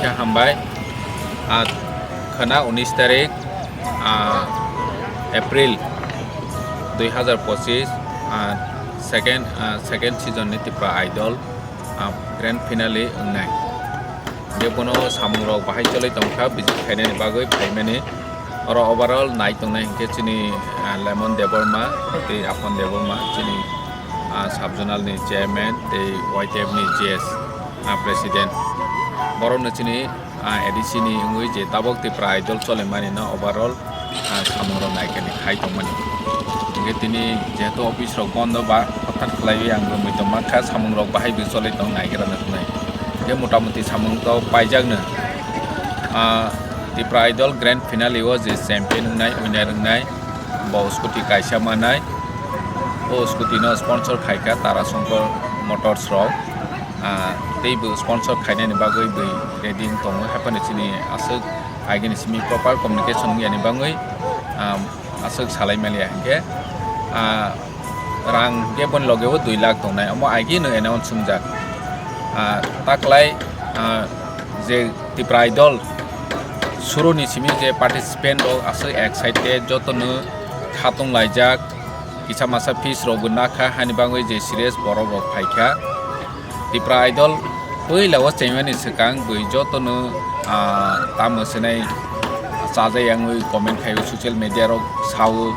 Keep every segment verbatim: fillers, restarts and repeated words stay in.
Hambai. Ah, khwna unis tarik, ah, April dui hazar pochis, ah, second, ah, second season ni Tipra Idol, ah, grand finale wngnai. Hingke bono samungrok bahai choloi tongkha, visit khainani bagwi phaimani. Oro overall nai tongnai hingke chini, ah, Lemon Debbarma tei Apon Debbarma, chini, ah, sub-zonal ni chairman tei Y T F ni G S, ah, president. Borokno chini, ah, A D C ni wngwi je tabok Tipra Idol cholimani no overall, ah, samungrok naikani khai tongmani. Hingke tini jehetu office rok bondo ba hothat khlaiwi ang bo muitom mankha, samungrok bahai bo choloi tong naigra nuknai. Hingke motamuti samung to paijakno. Ah, Tipra Idol grand finale o je champion wngnai, winner wngnai, bo scooty kaisa manai. O scooty no sponsor khaikha Tara Shankar Motors rok. Ah, tei bo sponsor khainani bagwi bo ready wng tongo, haphano chini aswk agini simi proper communication wngya ni bagwi, ah, aswk salai maliya hingke, ah, rang hingke boni loge o dui lakh tongnai, omo agino announce wngjak. Ah, taklai, ah, je Tipra Idol suru ni simi je participant rok aswk excited, jotono khatung laijak, kisa masa fees rok bo nakha, hani bagwi je serious borok rok phaikha. Tipra Idol puila o chengmani swkang bui jotono, ah, tamo swnai chajai yangwi comment khaio, social media rok sao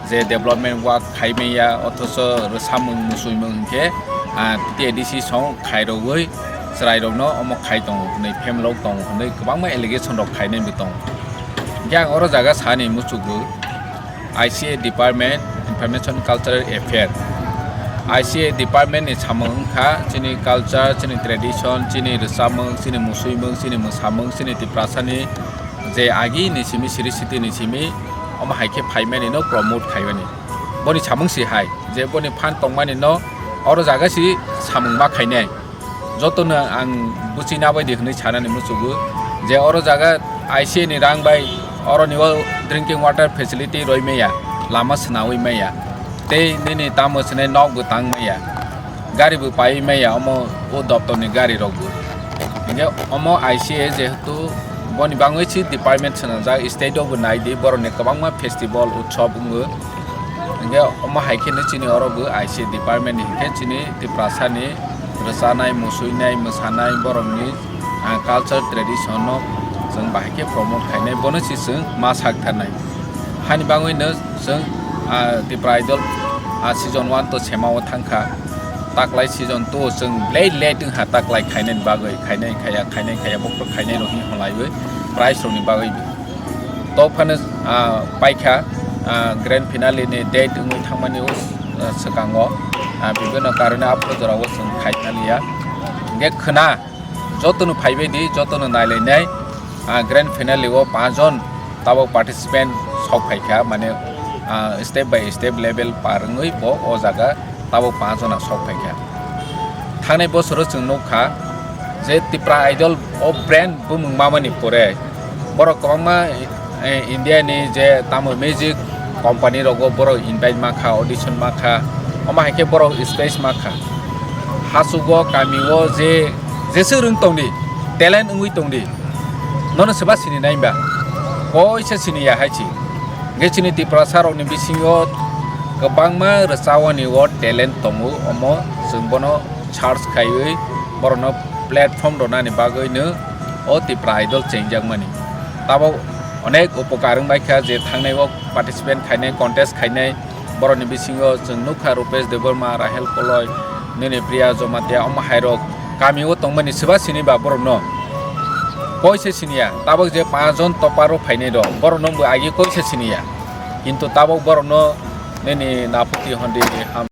je development work khai manya, othocho rwsamung muchungmung hwnkhe, ah, T A D C song khairogwi chwrairokno omo khai tongo hwnwi, phemelok tongo hwnwi kwbangma allegation rok khainai bo tongo. Hingke ang oro jaga sani muchugo, I C A department, Information Cultural Affair. I C A department ni samung wngkha chini culture, chini tradition, chini rwchapmung, chini musuimung, chini mwsamung, chini Tiprasani je agi ni simi, siri siti ni simi, omo hai khe phaimani no promote khaimani. Boni samung si hai, je boni phan tongmani no oro jaga si samung ma khainai. Jotono ang buchina bai di hwnwi sanani muchugo je oro jaga I C A ni rang bai oroni o drinking water facility roi maya, lama swnawi maya, tei nini tamo swnai nok bo tang maya, gari bo pai maya, omo o doptor ni gari rok bo. Hingke omo I C A jehetu boni bangwi si department swnamjak, state o bo nai di, borok ni kwbangma festival utsob wngo. Hingke omo hai khe no chini oro bo I C A department ni hingke chini Tiprasa ni rwchanai, musuinai, mwsanai, borok ni, ah, culture tradition no chwng bahai khe promote khainai, bono se chwng ma sak tharnai. Hani bagwi no chwng, ah, Tipra Idol, ah, season one to sema o thang kha, taklai season two chwng late late wng kha taklai khainai ni bagwi, khainai khaya, khainai khaya, bokhorok khainai rok hinwi hwnlaiwi prize rok ni bagwi. To phano, ah, paikha, ah, grand finale ni date wngwi thangmani o, ah, swkango, ah, bibino karone aphuru jorao chwng khai maliya. Hingke khwna jotono phaibai di, jotono nailainai, ah, grand finale o panch jon tabok participant sok phaikha, mane, ah, step by step level par wngwi bo o jaga tabok panch jona sok phaikha. Thangnai bosoro chwng nukha je Tipra Idol o brand bumung mamani pore borok kwbangma, eh, India ni je tamo music company rogo borok invite makha, audition makha, omo hai khe borok stage makha. Hasugo kami o je jeswk rwng tongdi, talent wngwi tongdi, nono swba sini nai ba? Koisa sini ya hai si. Hingke chini Tiprasa rokni bisingo kwbangma rwchawani o talent tongo, omo chwng bono search khaiwi borokno platform rwnani bagwino o Tipra Idol chengjakmani. Tabok onek upokar wngbaikha je thangnai o participant khainai, contest khainai, borokni bisingo chwng nukha Rupesh Debbarma, Rahel Koloi, nini Priya Jomatia, omo hairok kami o tongmani swba sini ba borokno? Koise siniya, tabok je panch jon topper o phainai rok, borokno bo agi koise siniya. Kintu tabok borokno nini naphukti hondi ham